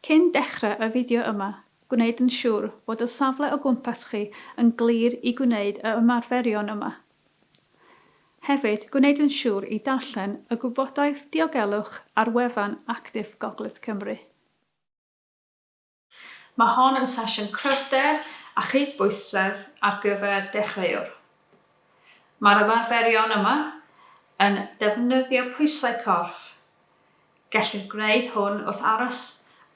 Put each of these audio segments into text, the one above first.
Cyn dechrau y fideo yma, gwneud yn siŵr bod y safle o gwmpas chi yn glir i gwneud y ymarferion yma. Hefyd, gwneud yn siŵr i darllen y gwybodaeth diogelwch ar wefan Actif Gogledd Cymru. Mae hon yn sesiwn cryfder a chydbwysedd ar gyfer dechreuwr. Mae'r ymarferion yma yn defnyddio pwysau corff. Gellir gwneud hwn wrth aros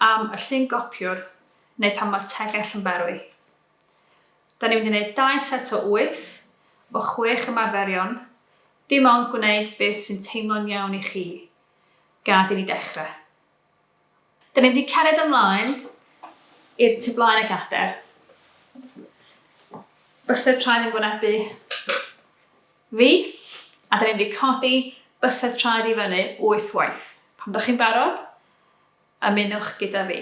am y llungopïwr neu pan mae'r tegell yn berwi. Da ni'n mynd i wneud dau set o wyth o chwech ymarferion, dim ond gwneud beth sy'n teimlo'n iawn i chi. Gad i ni dechrau. Da ni'n mynd i cered ymlaen i'r tu blaen y gader. Bysedd traed yn gwynebu fi, a da ni'n mynd i codi bysedd traed i fyny wyth waith. Pan da chi'n barod, ymunwch gyda fi.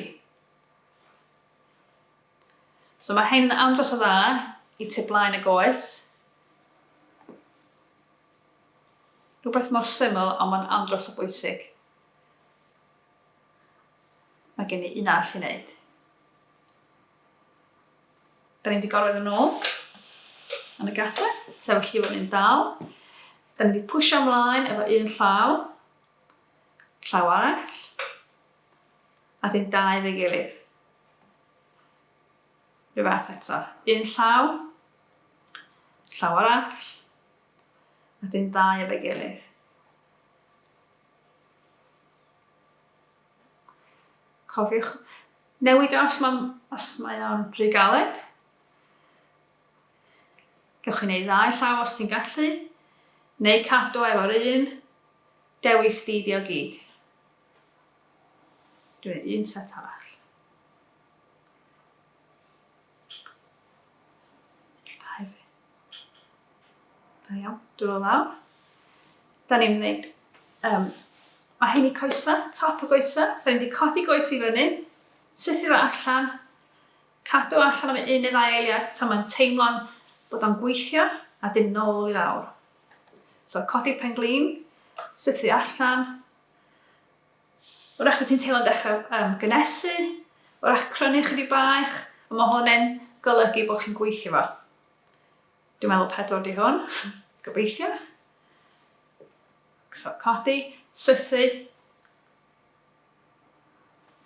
So mae hyn yn andros o dda i tu blaen y goes. Rhywbeth mor syml, ond mae'n andros o bwysig. Mae gen i un arall i wneud. Da ni'n wedi gorwedd yn ôl yn y gadair, sefyll i fyny'n dal. Da ni wedi pwysio ymlaen efo un llaw, llaw arall, a dyn dau efo'i gilydd. Rhyw fath eto. Un llaw, llaw arall, a dyn dau efo'i gilydd. Cofiwch newid o os, mae, os mae o'n rhy galed. Gewch chi wneud ddau llaw os ti'n gallu, neu cadw efo'r un, dewis di di o gyd. Dwi'n gwneud un set arall. Da hefyd. Da iawn, dwylo lawr. Da ni'n gwneud, um, mae hyn i coesa, top y goesa. Da ni'n wedi codi goes i fyny, sythu fo allan, cadw allan am un neu ddau eiliad tan mae'n teimlo'n bod o'n gweithio, a dyn nôl i lawr. So codi pen glin, sythu allan, Wrach bod ti'n teimlo'n dechrau um, gynnesu, wrach crynu chydig bach, ond mae hwn yn golygu bod chi'n gweithio fo. Dwi'n meddwl pedwar di hwn, gobeithio. So, codi, sythu,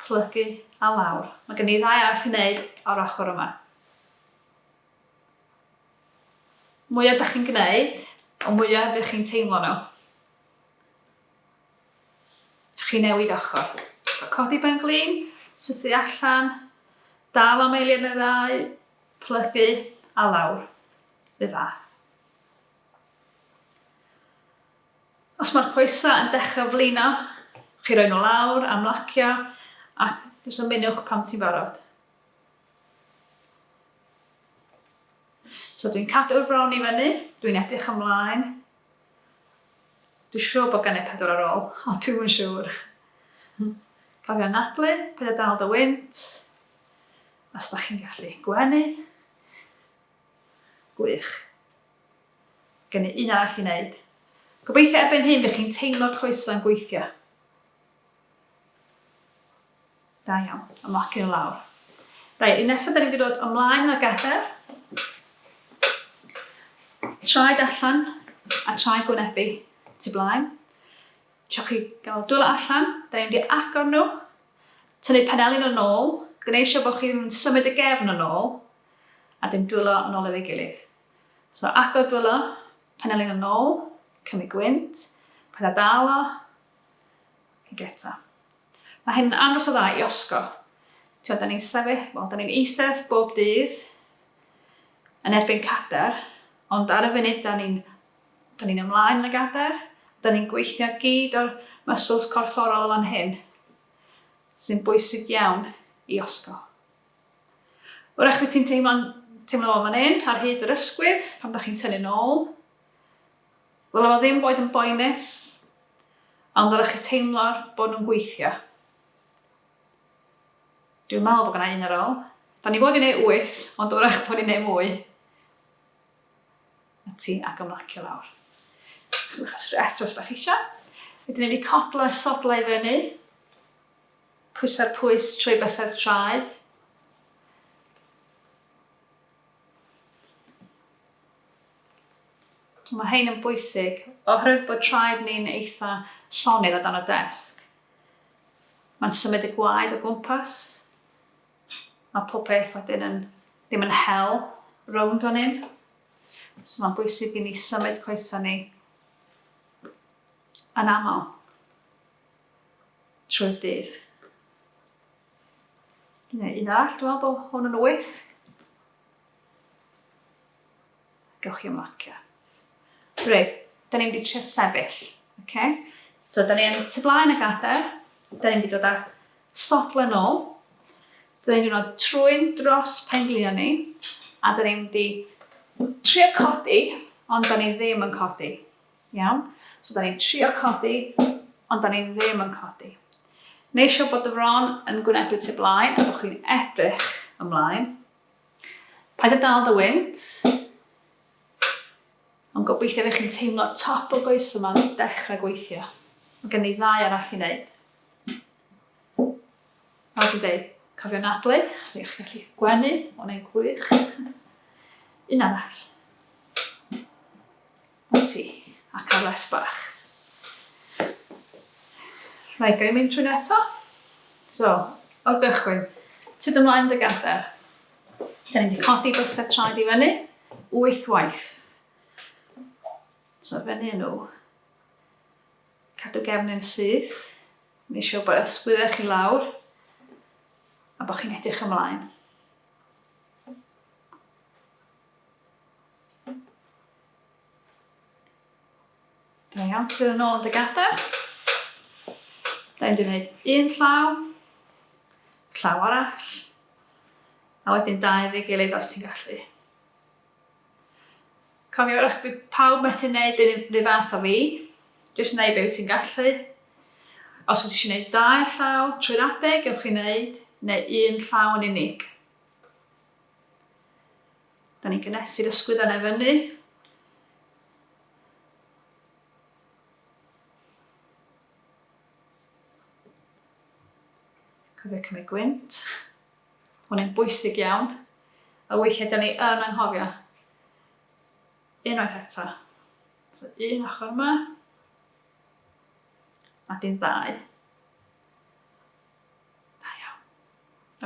plygu a lawr. Mae gen i ddau arall i wneud o'r ochr yma. Mwyaf da chi'n gwneud, o mwyaf ydych chi'n teimlo nhw. Chi newid ochr. So codi ben glin, sythu allan, dal am eiliad neu ddau, plygu a lawr. Rhy fath. Os mae'r coesau yn dechrau flino, chi roi nhw lawr, amlacio, ac jyst ymunwch pan ti'n barod. So dwi'n cadw'r fron i fyny, dwi'n edrych ymlaen. Dwi'n siŵr bod gen i pedwar ar ôl, ond dwi'm yn siŵr. Cofio anadlu, paid â dal dy wynt. Os da chi'n gallu gwenu. Gwych. Gen i un arall i wneud. Gobeithio erbyn hyn bych chi'n teimlo'r coesau'n gweithio. Da iawn. Ymlacio nhw lawr. Reit, un nesaf, da ni'n mynd i ddod ymlaen yn y gadair. Traed allan a traed gwynebu tu blaen. Siwch chi gael dwylo allan, da ni'n mynd i agor nhw, tynnu penelin yn ôl, gwneud siŵr bod chi'n symud y gefn yn ôl, a dim dwylo yn ôl efo'i gilydd. So agor dwylo, penelin yn ôl, cymryd gwynt, paid â dal o, ac eto. Mae hyn yn andros o dda i osgo. Ti'n da ni'n sefyll, wel, da ni'n eistedd bob dydd yn erbyn cadair, ond ar y funud da ni'n da ni'n ymlaen yn y gadair, da ni'n gweithio gyd o'r muscles corfforol o fan hyn, sy'n bwysig iawn i osgo. Wrach fydd ti'n teimlo'n teimlo o fan hyn, ar hyd yr ysgwydd, pan da chi'n tynnu nôl. Ddyle fo ddim boed yn boenus, ond ddylech chi teimlo bod nhw'n gweithio. Dwi'n meddwl bod gynna un ar ôl. Da ni fod i wneud wyth, ond wrach bod ni'n neud mwy. Na ti, ac ymlacio lawr. Chwch stretch os da chi eisiau. Wedyn ni'n mynd i codlau sodlau i fyny. Pwyso'r pwys trwy bysedd traed. Mae hein yn bwysig, oherwydd bod traed ni'n eitha llonydd o dan y desg. Mae'n symud y gwaed o gwmpas. Mae pob peth wedyn yn ddim yn hel rownd fan hyn. So mae'n bwysig i ni symud coesau ni yn aml trwy'r dydd. Dwi'n gwneud un arall, dwi'n meddwl bod hwn yn 8. Gewch chi ymlacio. Reit, da ni'n mynd i trio sefyll. Okay? So, da ni yn tu blaen y gadair. Da ni'n mynd i dod â sodle nôl. Da ni'n mynd i dod trwy'n dros penglino ni. A da ni'n mynd i trio codi, ond da ni ddim yn codi. Iawn? So da ni'n trio codi, ond da ni ddim yn codi. Neu eisiau bod y fron yn gwynebu tu blaen a bod chi'n edrych ymlaen. Paid â dal dy wynt. Ond gobeithio fe chi'n teimlo top o goes yma'n dechrau gweithio. Mae gen i ddau arall i wneud. Fel dwi'n dweud, cofio nadlu, os ydych chi'n gallu gwenu, o'n ein gwych. Un arall. Na ti, a cael rest bach. Rhaid, gael mynd trwy eto. So, o'r gychwyn, tyd ymlaen dy gadair. Da ni'n wedi codi bysedd traed i fyny, 8 waith. So, fyny nhw. Cadw gefn yn syth. Neu siŵr bod ysgwyddau chi lawr a bod chi'n edrych ymlaen. Da iawn, sydd yn ôl yn dy gadair. Da ni'n gwneud un llaw, llaw arall, a wedyn dau efo'i gilydd os ti'n gallu. Cofio wrach bydd pawb methu wneud yr un fath o fi. Jyst wneud be wyt ti'n gallu. Os wyt ti eisiau gwneud dau llaw trwy'r adeg, gewch chi wneud, neu un llaw yn unig. Da ni'n cynhesu'r ysgwydd yna fyny. Cofio cymryd gwynt. Hwn yn bwysig iawn. A weithiau da ni yn anghofio. Unwaith eto. So un ochr yma. A dim ddau. Da iawn.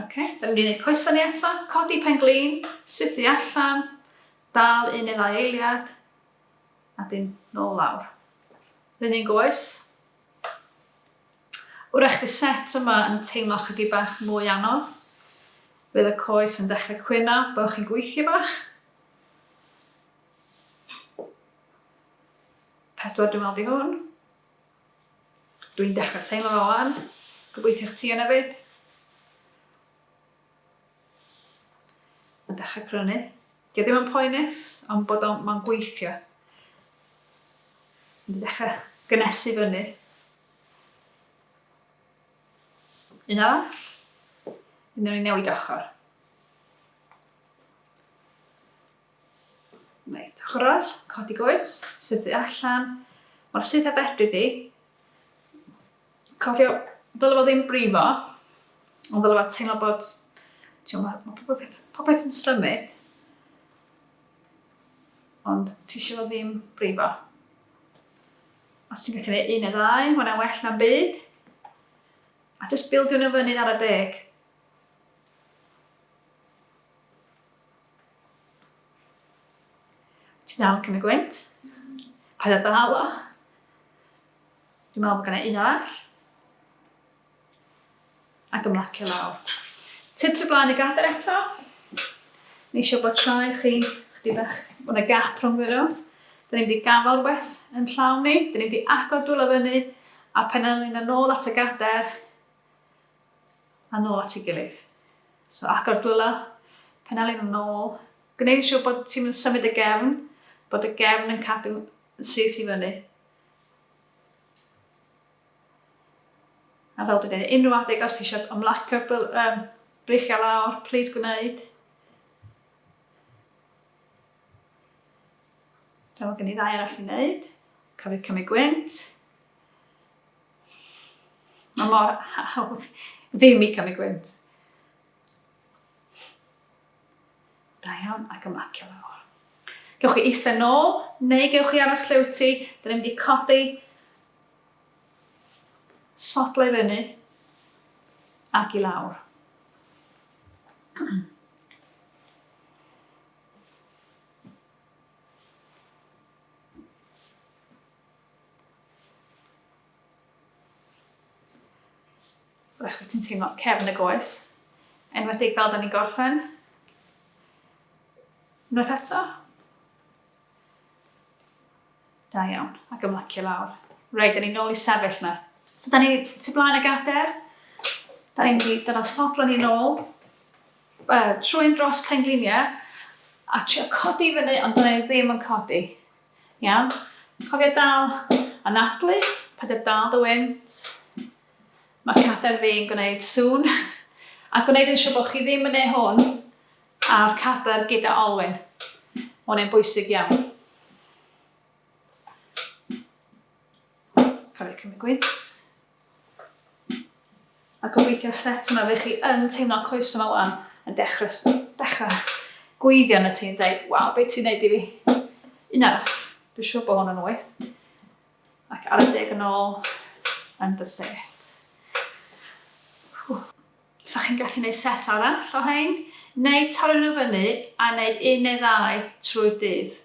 Oce, da ni'n mynd i wneud coesau ni eto. Codi pen glin, sythu allan, dal un neu ddau eiliad, a dyn nôl lawr. Rhyn un goes. Wrach fydd set yma yn teimlo chydig bach mwy anodd. Fydd y coes yn dechrau cwyno bod chi'n gweithio bach. Pedwar dwi'n meddwl di hwn. Dwi'n dechrau teimlo fo wan. Gobeithio chdi yn hefyd. Mae'n dechrau crynu. Di o ddim yn poenus, ond bod o'n, mae'n gweithio. Mae'n dechrau gynnesu fyny. Un arall. Un o'n i newid ochr. Reit, ochr arall, codi goes, sythu allan. Mor syth a fedri di. Cofio, ddyle fo ddim brifo, ond ddyle fo teimlo bod, ti'n mae, mae popeth, popeth yn symud, ond ti eisiau fo ddim brifo. Os ti'n gallu gwneud un neu ddau, mae hwnna'n well na'n byd. A just bildio nhw fyny ar y deg. Ti'n dal yn cymryd gwynt? Paid â dal o. Dwi'n meddwl bod gen i un arall. Ac ymlacio lawr. Tyd tu blaen y gadair eto. Ni eisiau bod traed chi chdi bach, bod yna gap rhwng nhw. Dyn ni'n mynd i gafael rhywbeth yn llaw ni. Dyn ni'n mynd i agor dwylo fyny a penelin yn ôl at y gadair a nôl at ei gilydd. So agor dwylo, penelin yn ôl. Gwneud yn siŵr bod ti'n mynd symud y gefn, bod y gefn yn cadw yn syth i fyny. A fel dwi'n dweud, unrhyw adeg os ti eisiau ymlacio'r breichiau lawr, please gwneud. Dwi'n meddwl gen i ddau arall i wneud. Cofio cymryd gwynt. Mae mor hawdd Ddim i cymryd gwynt. Da iawn, ac ymlacio lawr. Gewch chi eistedd nôl, neu gewch chi aros lle wyt ti. Da ni'n mynd i codi sodlau fyny ac i lawr. Wrach wyt ti'n teimlo cefn y goes, enwedig fel da ni'n gorffen. Unwaith eto. Da iawn, ac ymlacio lawr. Reit, da ni'n nôl i sefyll na. So da ni tu blaen y gader, da ni'n mynd i dod â sodla ni nôl, trwy'n dros pengliniau, a trio codi fyny, ond da ni ddim yn codi. Iawn? Cofio dal anadlu, paid â dal dy wynt. Mae cadair fi yn gwneud sŵn. A gwneud yn siŵr bod chi ddim yn neud hwn a'r cadair gyda olwyn. Mae hwn yn bwysig iawn. Cofio cymryd gwynt. A gobeithio set yma fe chi yn teimlo coes yma wan yn dechrau, dechrau gweithio yn y ti'n dweud, waw, beth ti'n neud i fi? Un arall, dwi'n siŵr bod hwn yn wyth. Ac ar y deg yn ôl, yn dy set. So chi'n gallu gwneud set arall o hein, neu torri nhw fyny a wneud un neu ddau trwy'r dydd.